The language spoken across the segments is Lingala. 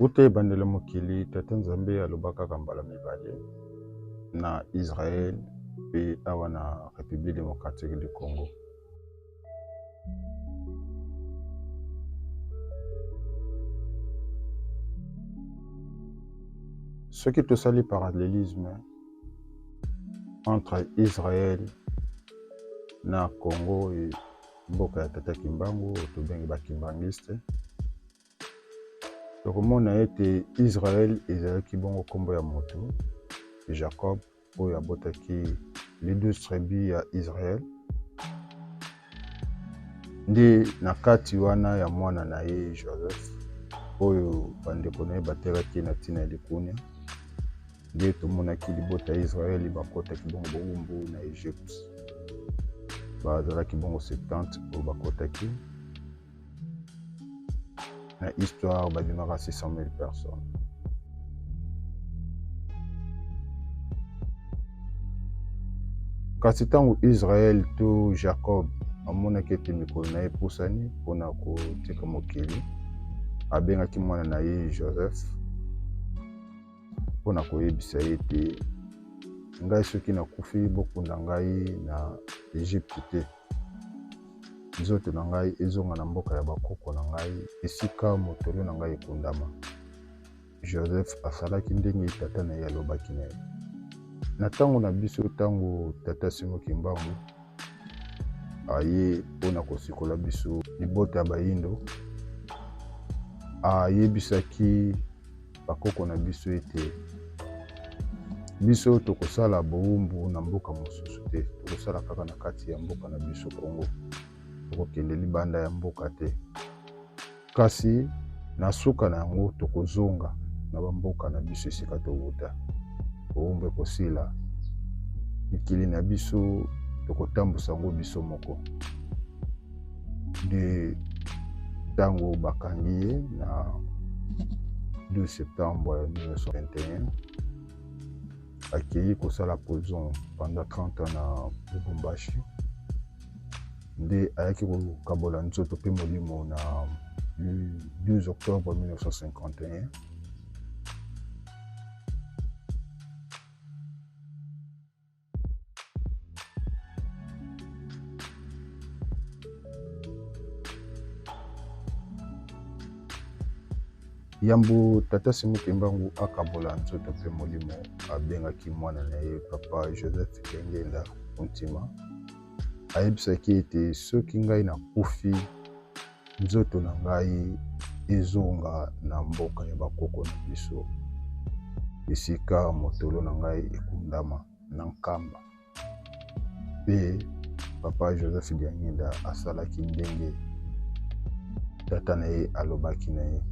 Uta ebandeli ya mokili, Tata Nzambe aloba kaka mbala mibale na Israël mpe awa na Republique democratique du Congo. Soki tosali parallelisme entre Israël na Congo, mboka ya Tata Kimbangu, tobengi ba Kimbanguiste, tokomona ete Israël ezalaki bongo nkombo ya moto Jacob oyo abotaki les 12 tribus ya Israël. Nde na kati wana ya mwana na ye Joseph oyo bandeko na ye batekaki ye na ntina ya likunya, nde tomonaki libota ya Israele bakotaki bongo bowumbu na Egypte. Bazalaki bongo 70 oyo bakotaki na histoire, babimaka 600 000 personnes. Kasi ntango Israel to Jacob amonaki ete mikolo na ye epusani mpo na kotika mokili, abengaki mwana na ye Joseph mpo na koyebisa ye ete ngai soki nakufi bokunda ngai na Egypte te, nzoto na ngai ezonga na mboka ya bakoko na ngai esika motolo na ngai ekundama. Joseph asalaki ndenge tata na ye alobaki na ye. Na ntango na biso, ntango tata Simon Kimbangu aye mpo na kosikola biso libota ya bayindo, ayebisaki bakoko na biso ete biso tokosala bowumbu na mboka mosusu te, tokosala kaka na kati ya mboka na biso Congo, tokokende libanda ya mboka te. Kasi na suka na yango tokozonga na ba mboka na biso esika towuta. Bowumbu ekosila. Mikili na biso tokotambusa yango biso moko. Nde ntango bakangi ye na 12 septembre 1921, akeyi kosala prison pendant 30 ans na Lubumbashi. Nde ayaki kokabola nzoto mpe molimo na le 12 octobre 1951. Yambo tata Simon Kimbangu akabola nzoto mpe molimo, abengaki mwana na ye papa Joseph Diangienda Kuntima, ayebisaki ete soki ngai nakufi, nzoto na ngai ezonga na mboka ya bakoko na biso, esika motolo na ngai ekundama na Nkamba. Mpe papa Joseph Diangienda asalaki ndenge tata na ye alobaki na ye.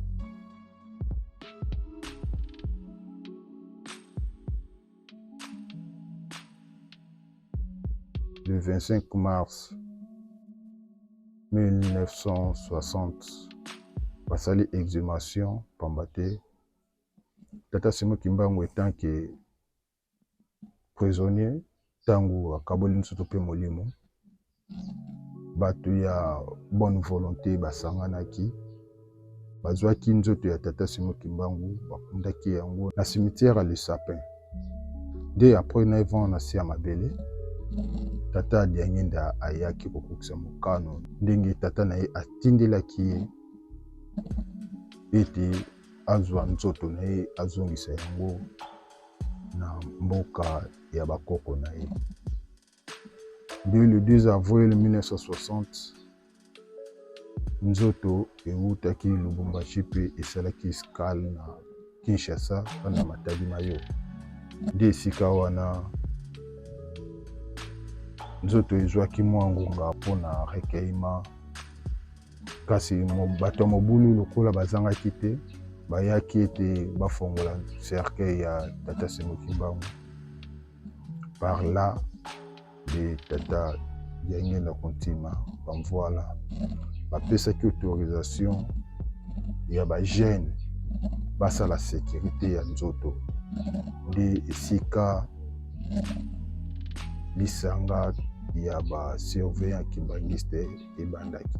Le 25 mars 1960, basali exhumation pamba te tata Simon Kimbangu etant que prisonnier ntango akaboli nzoto mpe molimo, bato ya bonne volonté basanganaki, bazwaki nzoto ya tata Simon Kimbangu, bakundaki yango na cimetière ya Le Sapin. Nde après 9 ans na se ya mabele, tata Diangienda ayaki kokokisa mokano ndenge tata na ye atindelaki ye ete azwa nzoto na ye azongisa yango na mboka ya bakoko na ye. Nde le 2 avril 1960, nzoto ewutaki Lubumbashi mpe esalaki escale na Kinshasa na Matadi Mayo. Nde esika wana nzoto ezwaki mwa ngonga mpo na recueillement, kasi bato ya mobulu lokola bazangaki te, bayaki ete bafongola cercueil ya tata Simon Kimbangu. Par là de tata Diangienda Kuntima Bamvuala bapesaki autorisation ya ba jeunes basala sécurité ya nzoto, nde esika lisanga ya ba surveillant kimbanguiste ebandaki.